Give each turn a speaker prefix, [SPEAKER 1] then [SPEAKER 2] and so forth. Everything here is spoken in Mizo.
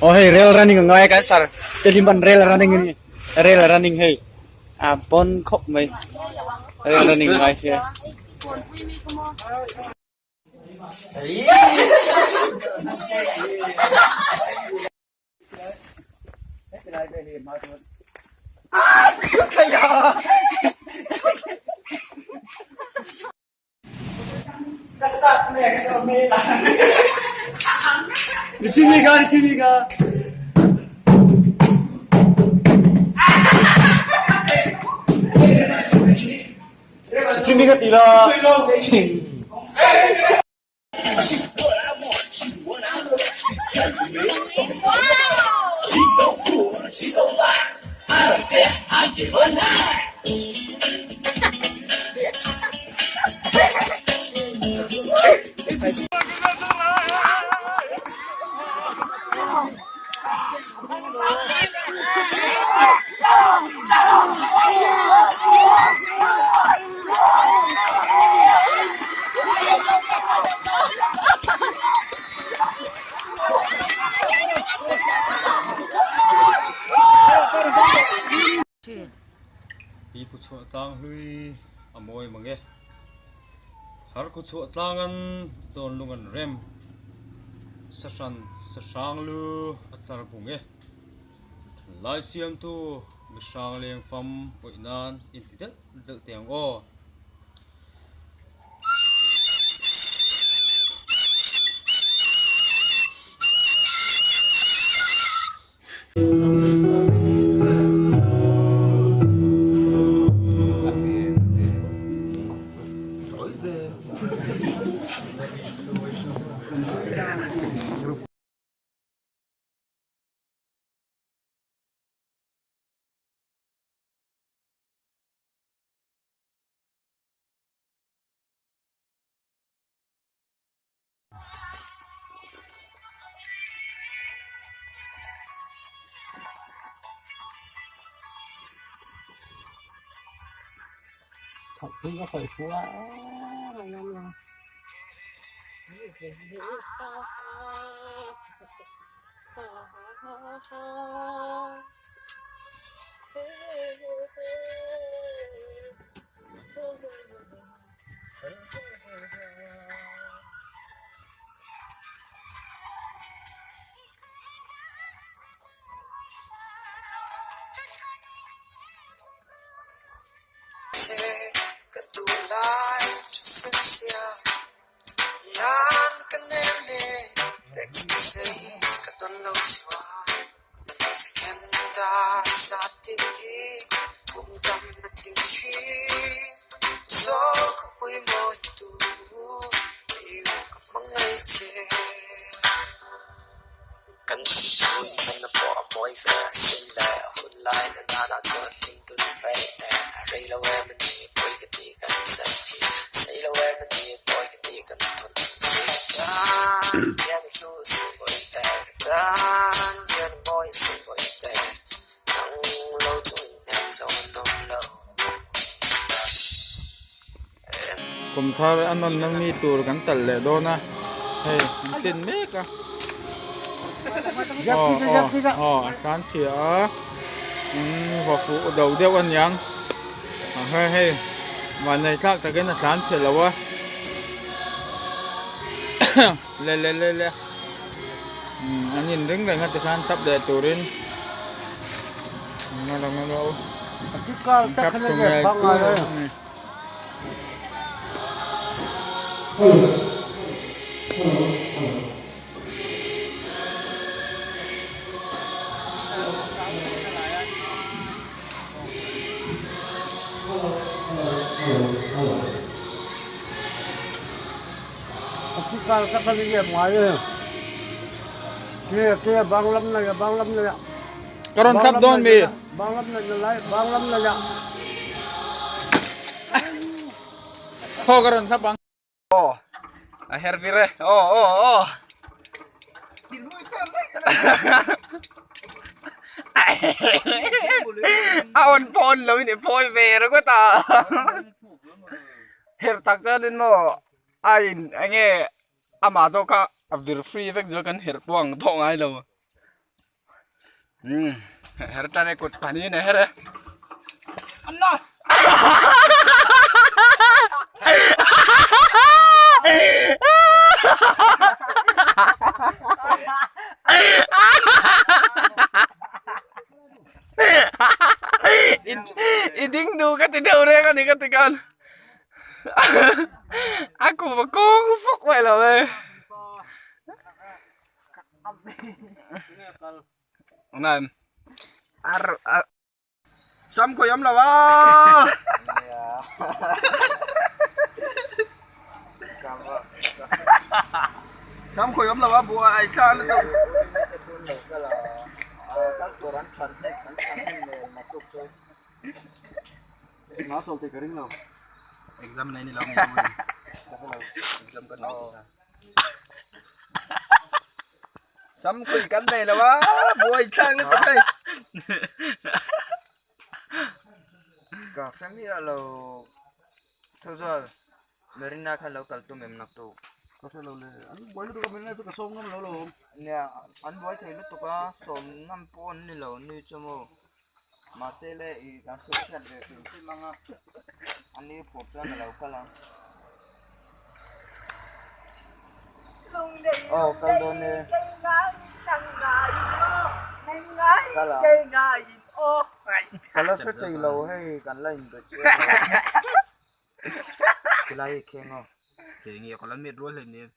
[SPEAKER 1] Aw hei rail running a ngai a kan sar te hlim an rail running a ni rail running hei a pawn khawp mai rail running a ngai sia.
[SPEAKER 2] Pipu chhuah tlang hlui a mawi mang e. Thar ku chhuah tlang an dawn lung an rem. Sahran sahrang lu a tlar bung e. Thanlai siamtu mihrang leng fam awih nan inti delh delh teh ang aw.
[SPEAKER 3] Kum thar a nawnna mi tur kan talh leh dawn a hei an tin mek a aw aw aw a tlan chhia a vaw fuh do deuh a niang hei hei vanneih thlak takin a tlan chhe lo a le le le le an inring reng a tikhan tap leh turin tap chu ngei tur a ni. Ka rawn thlap dawn mi? Khaw ka rawn thlap ang.
[SPEAKER 4] Aw a her vir e aw aw aw a on pawh on lo in i phawi ve ringawt a her chak chuanin maw a in eng nge amah zawk kha a vir free vek zel kan herh pawh ang tawh ngai lo. Her tan e kut pahnih in a her e. I ding duh ka ti deuh reng a ni ka ti khan a kum a kawng fawk mai lo e. Sam khawi awm lo a. Sam khawi awm lo a buai ai thla lutuk. Exam nei ni lo nge exam kan nei ta. Sam khawi kan nei lo a buai thlak lutuk hei.
[SPEAKER 5] Ka hre miah lo tho chuan Marina khan lo kal tum em nak tu.
[SPEAKER 1] Ka hre lo le an buai lutuk a Marina chu ka sawm ngam lo lo.
[SPEAKER 5] Nia an buai thei lutuk a sawm ngam pawh an ni lo ni chu maw mahse le i kan hriat ve hrim hrim ang a ani phur chuan a lo kal ang. Aw kal dawn e. Kal ang. Ka la hre thei lo hei kan la inbe chiang lo. Tilai hi kheng aw.
[SPEAKER 4] Kheng hi ka la met rual hlei nen.